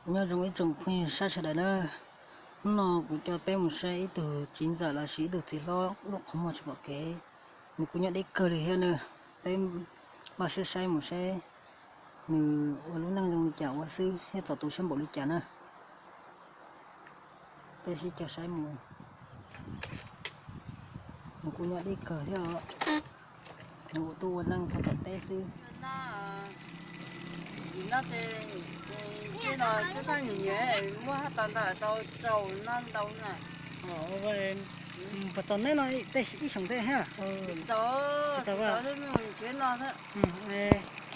Nyob zoo ib tsoom phooj ywg sab sawv daws na, hnub no kuv coj peb mus saib ib tug txiv ntxawm los sis ib tug txiv hlob lub qhov muag tsis pom kev. Nws kuj nyob deb kawg li thiab na, peb npaj siab saib mus saib nws ua lub neej zoo li cas ua xwb thiab txom tu siab npaum li cas na. Peb sib caug saib mus. Nws kuj nyob deb kawg thiab os. Nws tuaj ua neej puag tom teb xwb. Tim no, tim no cub sab nyiam nyiam muab hab tas ntawm tau rau no ntau na. Puas txaus neb no tej ib xyoos tej thiab? Txaus, txaus nrhiav no.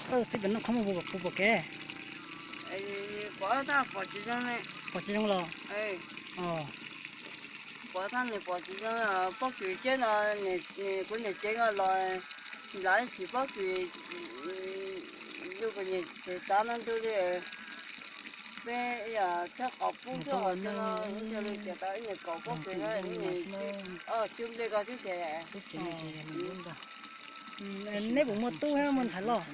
Koj txiv pem no qhov muag puas pom kev? Pom, pom tsis zoo los? Pom, nws pom tsis zoo. Pob kws ceb no, kuv niam cev no los nplaim ib sim pob kws, yus kuv niam cev tav no ntu li. Peb yog thawb qos pub xwb, cov no ntshe li tias tau ib niag kaum pob kws, cub nplej ko xwb ces. Neb puas muaj tub thiab muaj ntxhais los?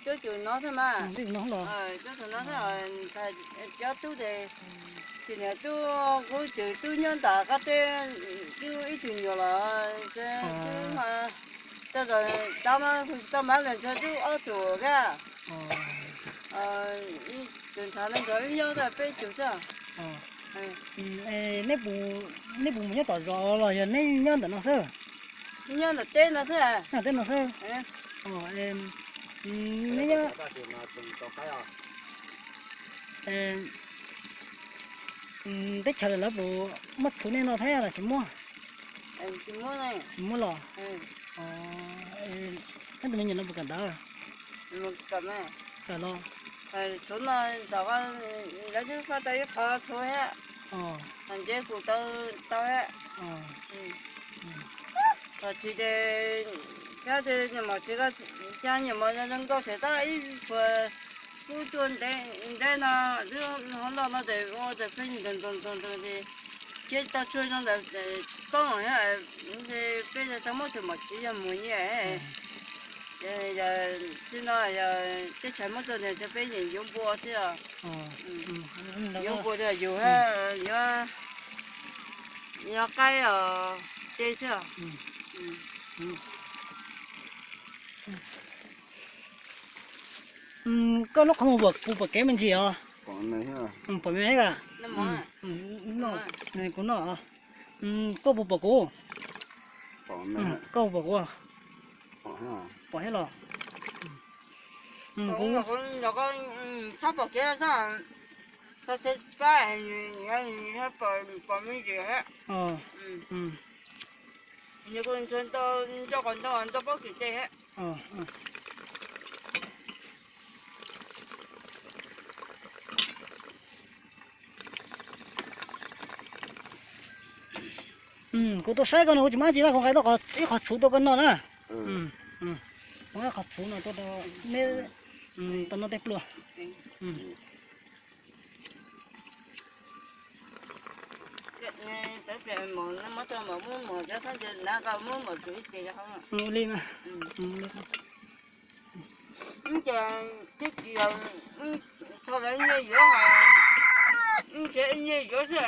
Tub tus no xwb mas. Tub tus no los? Tub tus no xwb, ntxhais cov tub ces, tis niam tub, kuv tus tub nyob ntawm qab teb, tub ib tug nyuam los, tub mas, tau, tau mas kuv tsis tau mas lawm ntshe tub ob tug thiab. Tus ntxhais no nrog wb nyob tau peb tug xwb. Neb puas mus nyob tom zos los yog neb nyob ntawm no xwb? Nyob ntawm teb no xwb. Nyob teb no xwb. Neb nyob teb chaws lawm lawv puas muab txhuv nej no thiab los tsis muab? Tsis muab los? Neb tus me nyuam no puas kawm ntawv? Kawm los? Txhuv no, lawv twb faj tau ib qho txhuv thiab. Nce kuj tau, tau thiab. Tsis ces, thiab ces nyuam mos tsis, cas nyuam mos zoo nkauj ces tab ib puas kub tuaj ntev no, twb hov loj no ces ua ces pheej ntog ntog ntog ntog ces, ces tau tsuag zoo ntawd poob thiab, ces peb tau muab tus mos tsis yog mus nyiam. Yog txij no yog teb chaws muab txog ntawd ces peb nyiam yuav npua xwb os. Yuav npua rau yus, yuav, yuav qaib os, ces xwb os. Koj lub qhov muag puas pom kev me ntsis os? Pom me, kuv noj. Koj puas pom kuv? Pom thiab los? Txhob pom kev, txhob pab, pom me ntsis thiab. Nws kuj nrog ntau, nrog qhov ntau, ntau pob kws ces thiab. Kuv tuaj saib koj no kuv tsis muaj dab tsi na, kuv nqa ib qho txhuv tuaj koj noj na. Kuv nqa qhov txhuv no tuaj rau neb tau noj tej pluag. Ua li mas. Ces tib tsis, txog lawv nyiag yuav, nrhiav nyiag yuav xwb.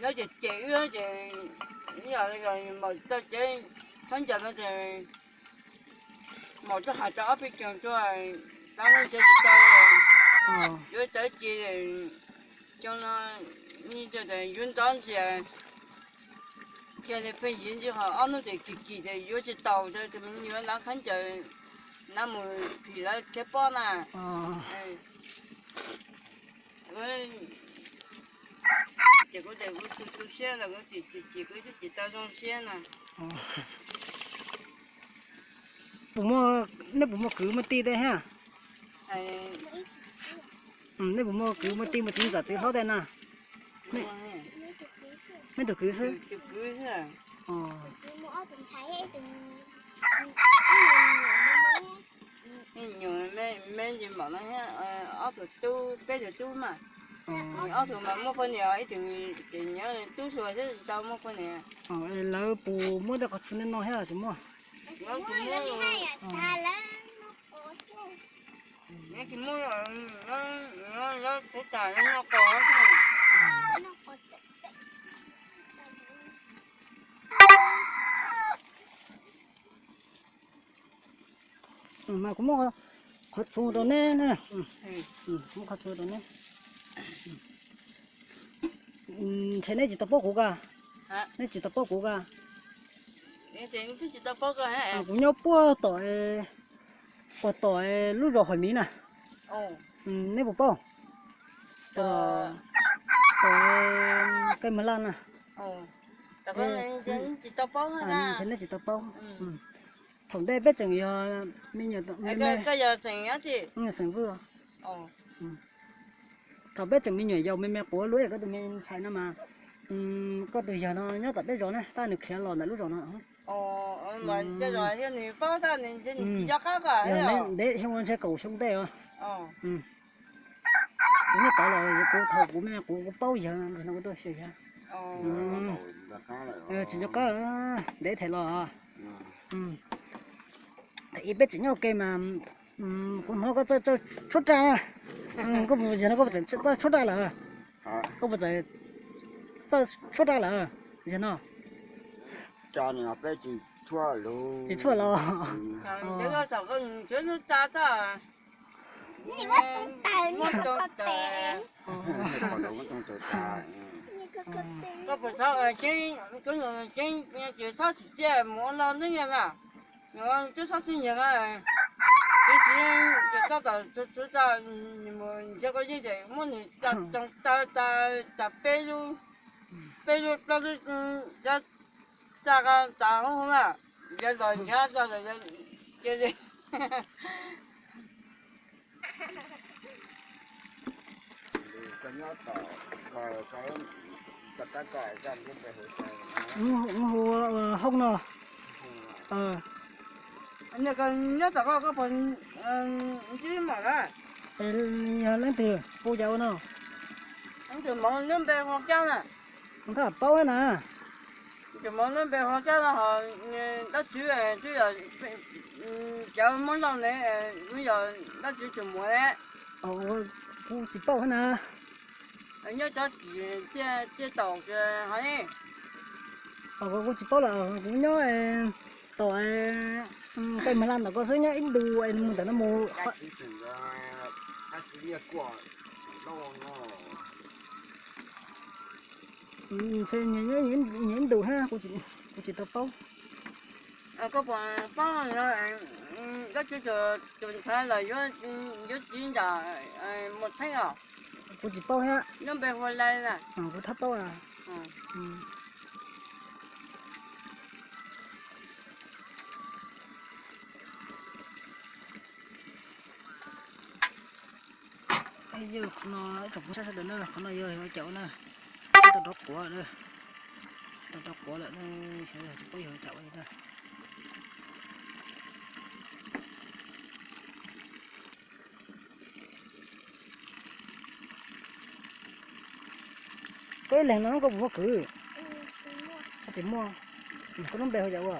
Lawv ces cem wb ces, yog mam tau cev khaub ncaws no ces mam tuaj hais tau ob peb caug tuaj, tab ntshe tsis tau, yuav tawv ci, cov no, yuav ntxov ntxias, cia li pheej yig ntsis ho ob hnub ces kim kim ces yuav tsis taus, ces me nyuam yuav nav khaub ncaws, nav mus phim lawv khiav pob na. Ces kuv tias kuv tu tu siab los kuv tsis, tsis, kuv twb tsis tau zoo siab na. Puas muaj, neb puas muaj kwv muaj tij tej thiab? Neb puas muaj kwv muaj tij muaj txiv ntxawm txiv hlob tej na? Neb tus kwv xwb. Me ntsis mam no thiab, ob tug tub, peb tug tub mas. Ob tug mas muaj poj niam, ib tug ces nyob tub hluas xwb tsis tau muaj poj niam. Lawv puas muab tej qhov txhuv nej no thiab los tsis muab? Lawv puas muab? Tsis muaj, tsuv tas noj qos. Mas kuv muab qhov txhuv rau neb na. Muab qhov txhuv rau neb. Ntshe neb tsis tau paub kuv ka. Neb tsis tau paub kuv ka. Kuv nyob puag tom, puag tom lub zos Huaim Miv na. Neb puas paub? Tom Kej Mag Laj na. Ntshe neb tsis tau paub. Thaum ntej peb tseem yog me nyuam, xeem Vwj. Thaum peb tseem me nyuam yaus me me quav luaj koj tus me ntxhais no mas, koj tus yawg no nyob tom peb zos na, tab nws khiav los ntawm lub zos no. Ntev xyoo ua ntshe kaum xyoo ntej os. Kuv nyob tod los kuv thaum kuv me kuv kuv paub yawg no kuv tuaj xyuas yawg. Tsis nco qab, ntev them los. Thaum ub peb tseem nyob ua ke mas kuv hnov koj txawj tshuab raj na. Koj puas, yog no koj puas txawj tshuab raj lawm? Koj puas txawj tshuab raj lawm? Yog no. Tsis tshuab los. Koj puas txhob, txhob tsis txiaj mus ua no neej na. Twb txhob txwj nyiag na. Twb tsis, tab tom tsuav tsuav tas, mus nrhiav koj yeej ces muab nws tsa tsoo taw tas peb lub, peb lub plaub lub, tsa tsa hoob hoob na, yog los nrhiav tso lawm cia li. Hu hoob no. Nyob tom koj, koj puas ntsib mom na? Yog leej twg hu cas ua no? Leej twg mov lub npe hu Kab na. Ntag paub na. Tus mov lub npe hu Kab no ho dab tsi twb yog cov Hmoob Lauj ne, twb yog dab tsi tus muam ne. Kuv tsis paub na. Nyob cov tsis tiaj taus ho ne. Kuv tsis paub lawm, kuv nyob tom Kej Mag Laj ntawm ko xwb, nyob ib ntus mus ntawm no mus. Ntshe nyias ib ntus thiab, kuv tsis tau paub. Koj puas paub dab tsi tus ntxhais los yuav txiv nram Muas Txheeb os? Kuv tsis paub thiab. Lub npe hu Lai na. Kuv tsis paub. Yog qhov no ib tsoom phooj ywg sawv daws na, qhov no yog ua caum na, tau rov quav lawm, tau rov quav lawm na, xyov yog tsis paub yog ua caum li na. Koj ib leeg no koj puas muaj kwv? Koj tsis muaj. Koj lub npe hu cas ua?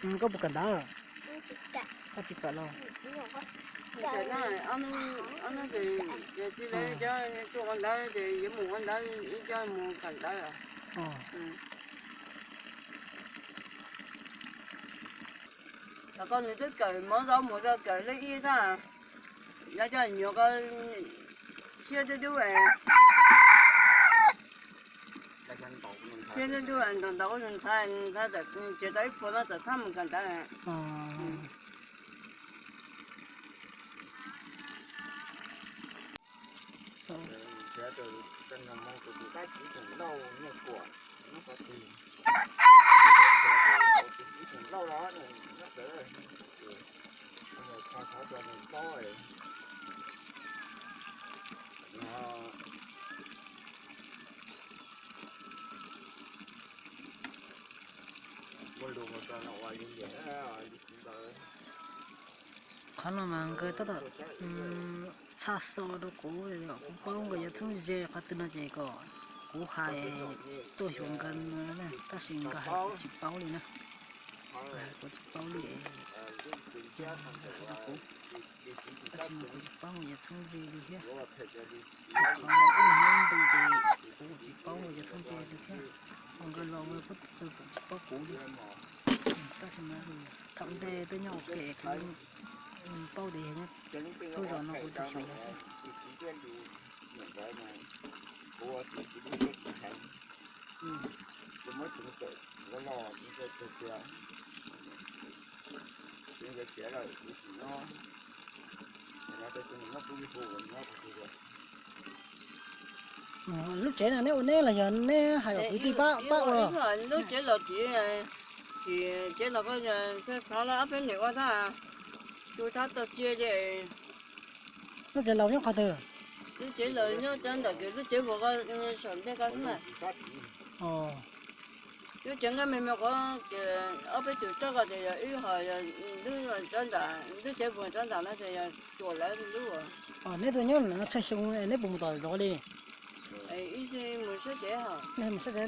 Koj puas kawm ntawv? Koj tsis kawm los? Ua ntawv ces yuav mus ua ntawv ib co mus kawm ntawv. Los koj nws twb kawm mov zov mus rau kawm lej ib tag, yog coj nyuam ko siab dub dub, siab dub dub ntaus ntaus ua ntxhais, ntxhais tseem tau ib puas no txawm thab mus kawm ntawv. Qhov no mas nkawd tab tom tshaj xo rau kuv, kuv paub nkawd yuav txheeb ze qhov twg no ces kom kuv Kuv hais tuaj xyuas nkawd no na, tab sis nkawd hais kuv tsis paub li na. Nkawd hais kuv tsis paub li, nkawd hais rau kuv, tab sis mas kuv tsis paub yog txheeb ze li thiab. Qhov ib hnub ntu ces kuv tsis paub yog txheeb ze li thiab. Ho nkawd los kuj tsis paub kuv li. Tab sis mas thaum ntej peb nyob ua ke kuv paub tias yog nyob lub zos no kuv tuaj xyuas yawg xwb. Lub tsev no neb ua neb los yog neb hais kom kwv tij pab ua? Lub tsev los tim, tim tsev los ko, thov ob peb niam ua tab, tu thab tau cia li. Lub tsev laus nyob qhov twg? Lub tsev laus nyob cov ntawm lub tsev vog ko, saum ntej ko xwb na. Lub tsev nqaij me me qhov ces ob peb tus tsob ko ces yog wb, ho yog lub tsev vog tsob ntawm no ces yog cuam lawv lub. Neb tuaj nyob no tsawg xyoo, neb puas mus tom zov li? Mus sab tsev, mus sab tsev,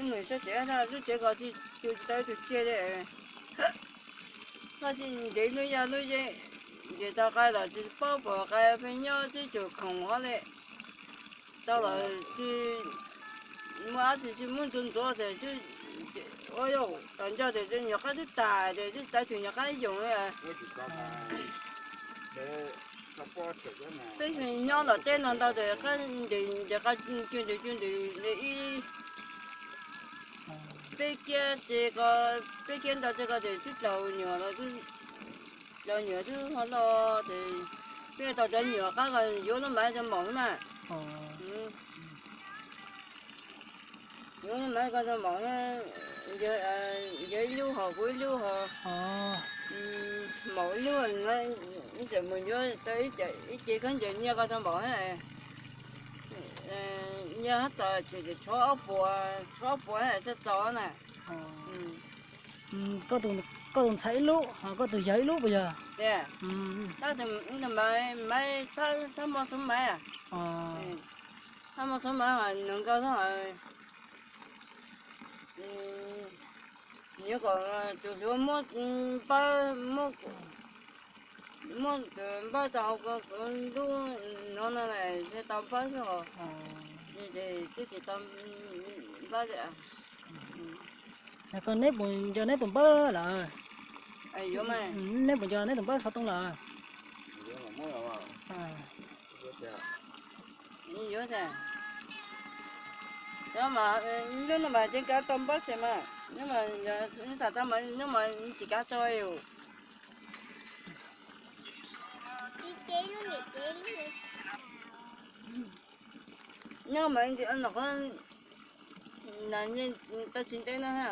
mus sab tsev, lub tsev ko tsis, tsis tau ib tug tsiaj li. Koj tsis ntev lub yaj lub yeeb, ces tau qai los tsis paub puas qai pheej nyob tib tug khoom hov li. Tau los tsis muaj dab tsi, tsis muaj ntxuav ntxuav ces ua yog tas nco ces nyuam qab twb tas ces twb tas tug nyuam qab yoos li. Peb nyob tom teb no ntau ces qab ntes ntes qab cug ntes cug ntes ib, peb kiab ces ko, peb kiab ntau ces ko ces twb dlaug nyuam los, dlaug nyuam twb ho loj ces peb tau cov nyuam qab ko yuav lub maiv rau maum na. Yuav lub maiv ko rau maum, yawg ib lub ho kuv ib lub ho, maum ib lub, tseem mus yuav tau ib ce khaub ncaws nyiaj ko rau maum, nyiaj hab txos tshuav ob puas, tshuav ob puas thiaj txaus na. Koj tus ntxhais ib lub, ho koj tus yawg ib lub puas yog? Tab sis maiv, thab mos xub maiv, thab mos xub maiv ho nws nkauj xwb. Yuav kom tus hluas muab npawb, muab tus npawb tau hauv ko, kuv ntub no no thiaj tau npawb xwb os. Ces twb tsis tau npawb li. Koj neb puas nco neb tus npawb lawm? Neb puas nco neb tus npawb xov tooj lawm? Yuav, nyob mas, nyob no mas ces kav tau npawb tsev mas, nyob mas, nyob mas tsis kav tso yus. Nyob mas no qhov tau tsis ntev no ha.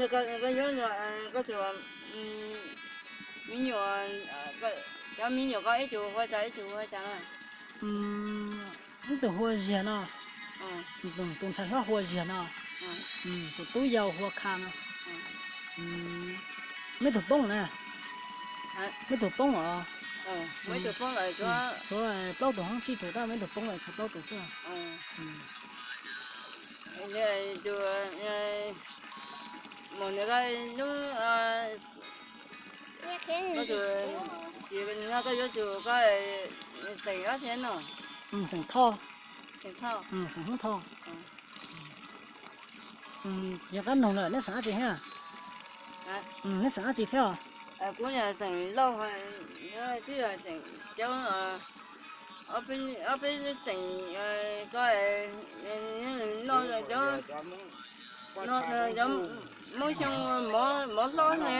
Koj yuav, koj tus me nyuam, cov me nyuam koj ib tug hu ua cas ib tug hu ua cas na? Ib tug hu ua Ziag no, tus ntxhais hlob hu ua Ziag no, tus tub yau hu ua Kha no. Meb tug poob na? Meb tug poob os? Tshuav plaub tug hoob tsib tug tab meb tug poob lawm tshuav plaub tug xwb. Tus mus nws ko lub, koj yuav tus ko xeem dab tsi no? Xeem Thoj. Xeem Hmoob Thoj. Yog qab noog lawm neb xeem dab tsi thiab? Neb xeem dab tsi thiab? Kuv yog xeem Lauj, twb yog xeem coob, ob peb xeem ko, no cov Hmoob Xyooj mov hlob ne.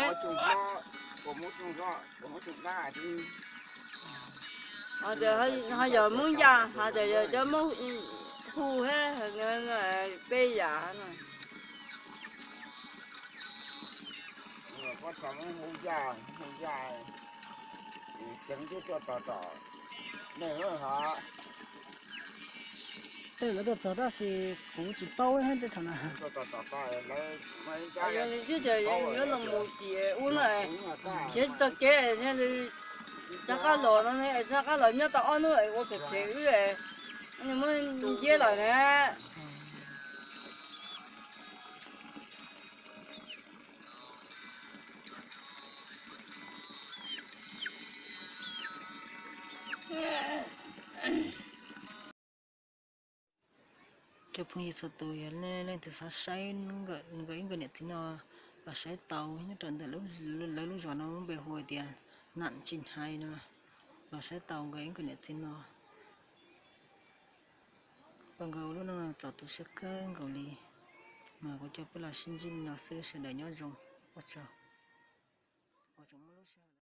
Ho tias ho yog Hmoob Yaj, ho tias yog cov Hmoob Hu thiab, peb yam no. Hmoob Yaj, Hmoob Yaj, ceev twb tuaj tos tom nej ho. Tej lawv tuaj txog tab sis kuv tsis paub thiab tej thaum na. Yog li twb tias yuav los mus tim ub na, nrhiav tsis tau kev, rov qab los no, rov qab los nyob tau ob hnub ua phem phem wb, muab nceb lawm na. Cov phooj ywg txhua tus, yog leej twg xav saib nkawd ib nkawd niam txiv no, los saib tau nyob rau ntawm lawv lub zos no lub npe hu tias Nam Tsis Hais no, los saib tau nkawd ib nkawd niam txiv no. Nkawd ua lub neej txom tu siab kawg nkaus li, mas kuv coj peb los sib ntsib li no xwb, sawv daws nyob zoo, ua tsaug.